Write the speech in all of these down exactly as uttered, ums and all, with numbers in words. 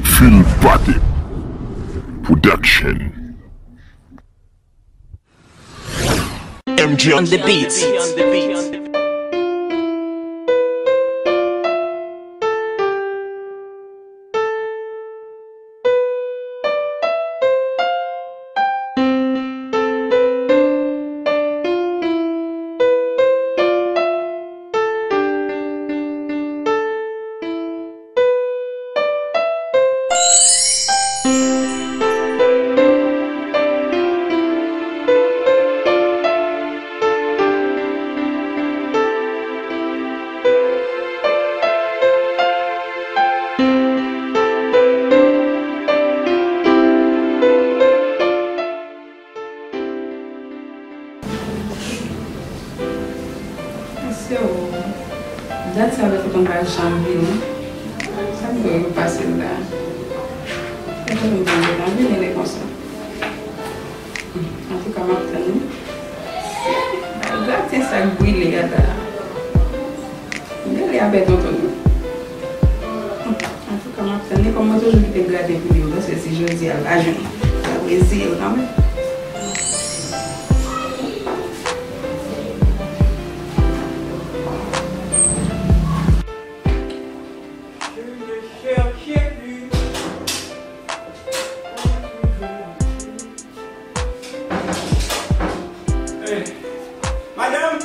Phil Patek Production. M J on the beats. Mesye o, dat sa fè foto m pa janm vini. Sa m dwe repase l la? Fè foto m pa janm vini, lè konsa. Antouka, m ap tann wi. Graten sa k brile a la. Gade apre tonton yo. Antouka, m ap tann li, kòm mwen toujou kite graten pou li, paske si jodi a l pa jwenn, sa vre se l kanmenm. Je ne cherchais plus. Hey, madame!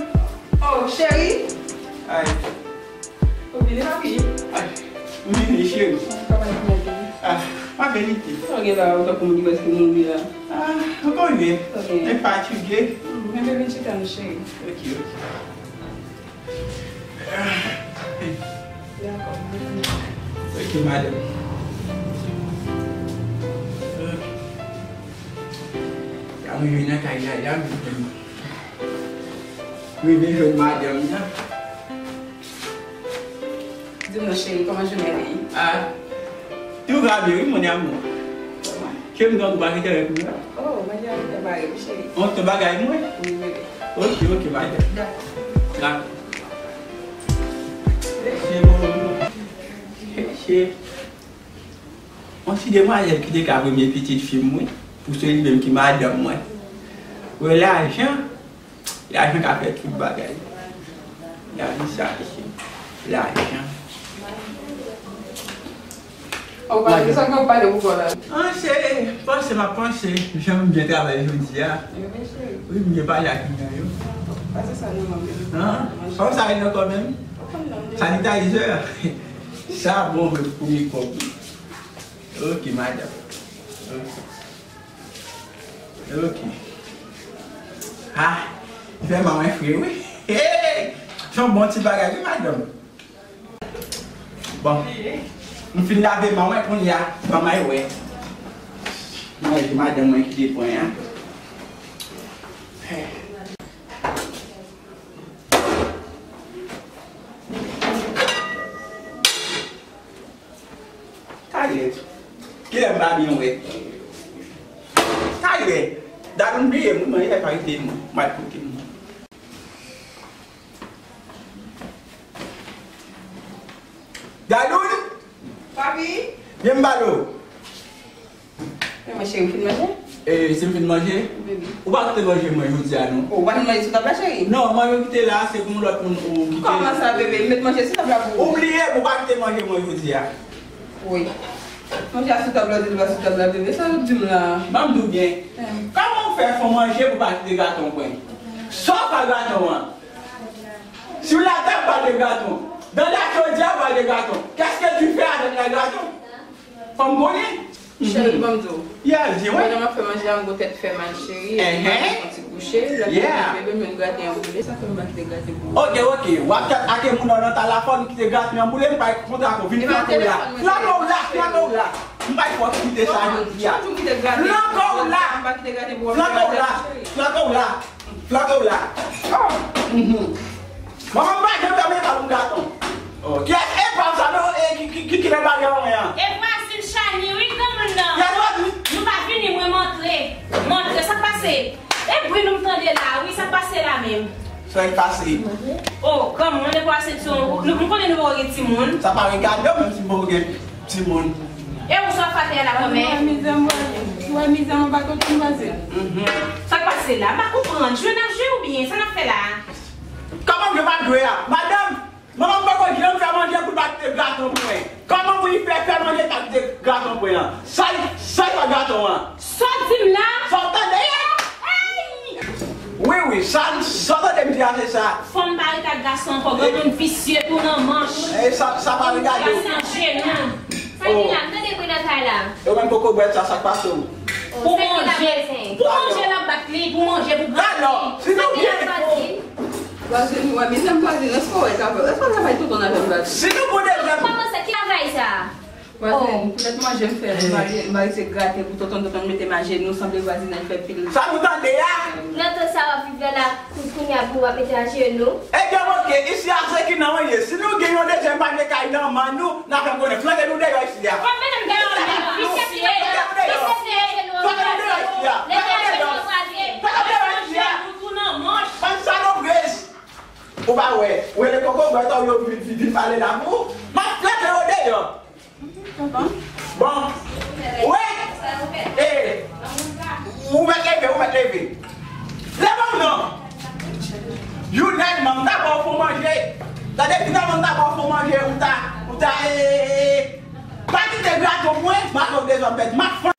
Oh, cheri! Ay. Ou vini, papi? Ay, m vini, cheri. Kòman w ye? Ah, m ap vini. Sa w gen la, ou tankou moun ki prèske mouri la. Ah, ou konnen. Ok. Mwen fatige. Hmm, men vin chita non, cheri. Ok, ok. Ok, madanm. Ok. Sa mwen jwenn nan kay la, la, mwen jwenn. Mwen vin jwenn madanm nan. Di m non, cheri, kòman jounen an ye? Ah, tout va bien, oui, mon amour. Kòman? Cheri, m gen yon bagay ki te rèk mwen la. Oh, mwen gen yon bagay, wi, cheri. Yon ti bagay mwen? Wi, bebe. Ok, ok, madanm. Dakò. Dakò. Cheri, bon, bon, bon. Cheri. Yon ti demwazèl ki te ka premye pitit fi m, wi. Pou se li menm ki madanm mwen. Wè lajan. Lajan ka fè tout bagay. Lajan sa, mesye. Lajan. Ou pa di sa k ap pale pou kò la. An, se panse m ap panse, jan m byen travay jodi a. Wi, m byen pale ak kliyan yo. Pase sa nan men m. An, kòm sa vin nan kò menm? Sanitizer. Sa bon vre pou mikwòb. Ok, madanm. Ok. Ok. Ah, vrèman mwen fre, wi. Hey! Se yon bon ti bagay, wi, madanm. Bon. M fin lave men mwen, kounye a, ban m al wè. Mwen, se madanm mwen ki te pran an. Hey. Talè. Kilè m pa byen wè? Talè. Dadoun bliye m, wi, mwen, li pa rete m. M al kote m. Dadoun! Papi! Vin m pale w. Men mwen cheri, ou fin manje? E, si m fin manje? Wi, bebe. Ou pa kite manje mwen jodi a, non. Ou pa fin manje sou tab la, cheri? Non, manje ou kite la, se pou yon lòt moun ou kite. Kòman sa, bebe? M met manje sou tab la pou ou. Ou bliye, ou pa kite manje mwen jodi a. Wi. Manje a sou tab la, ou di l pa sou tab la, bebe. Sa w ap di m la? Ban m di w byen. Kòman w fè fè manje pou w pa kite gato w pran? Sa w fè gato w an? Sur la table, pas de gâteau. Dans la chaudière, pas de gâteau. Qu'est-ce que tu fais avec les gâteaux? Fò m konnen. Cheri, ban m di w. Yeah, di wi. Pandan m ap fè manje a, m gon tèt fè mal, cheri. Mwen fè yon ti kouche. Lè m leve, m jwenn graten an boule. Sa fè m pa kite graten boule. Ok, ok. W ap chat ak moun nan nan ta la, fò n kite graten an boule, m pa kontan ak ou. Vin flanke w la. Flanke w la, flanke w la. M pa fò kite sa jodi a. Flanke w la. Flanke w la. Flanke w la. Flanke w la. Oh! Mhm. Manman m pa janm fè m pa pou gaton. Oh, kiyès epav sa non, e, ki, ki, ki, ki nan bagay mwen an? E vwazin Shani, wi, granmoun nan. Kiyès vwazin? Nou pa vini, mwen m antre. M antre, sa k pase? E bri nou m tande la, wi, sa k pase la menm? Sa k pase? Oh, granmoun, nou pa senti yon, nou, nou konnen nou pa gen timoun. Sa pa regade w, menm si m pa gen timoun. E ou sa fè atè a la kòmè? Wè mizè m wè. Wè mizè m pa kontan vwazen. Sa k pase la? M pa konprann. Jwe n ap jwe oubyen sa n ap fè la? Kòman m jwe m ap jwe a? Madanm, manman m poko janm fè manje pou l pa kite graton pou mwen. Kòman pou li fè fè manje pa kite graton pou mwen an? Sa l, sa l fè graton an? Sa w di m la? Sa w tande a? Wi, wi, sa, sa w tande m di a se sa. Fanm pa ret ak gason ankò, granmoun visye tou nan manch. E sa, sa pa regade w. Sa se jenou. Sa ki la? M tande bri nan kay la. Yo menm poko bwèt sa, sa k pase w? Pou manje. Pou manje l ap bat li, pou manje, pou bwèt li. Alò, si nou gen. Vwazin, wè, mizè m vwazin, èske w wè travay, èske w travay tonton nan jèn vwazin? Si nou pou dezyèm. Kòman se ki travay sa? Vwazin, poutèt manje m fè, m pa, m pa rete grate pou tonton, tonton mete m ajenou, sanble vwazinaj fè pil. Sa nou tande a? Nan tan sa w ap viv la la, kou-, kounye a pou w ap mete ajenou. Ebyen, oke, isi a se ki nan w ye. Si nou gen yon dezyèm panye kay nan man nou, n a fè m konnen. Flanke nou deyò isi a. Flanke nou deyò isi a. Flanke nou deyò isi a. Flanke nou deyò isi a. Bann salopri. Ou pa wè, ou rele koko bwè ta w yo vin, vin, vin pale la pou ou. M ap flanke yo deyò. Bon. Wè. E, ou mèt leve, ou mèt leve. Leve w non. Younèlman, m ta ba w fon manje. Tande, younèlman, m ta ba w fon manje, ou ta, ou ta, e, e, e. Pa kite graton mwen, m ap fè w dezòd bèt. M ap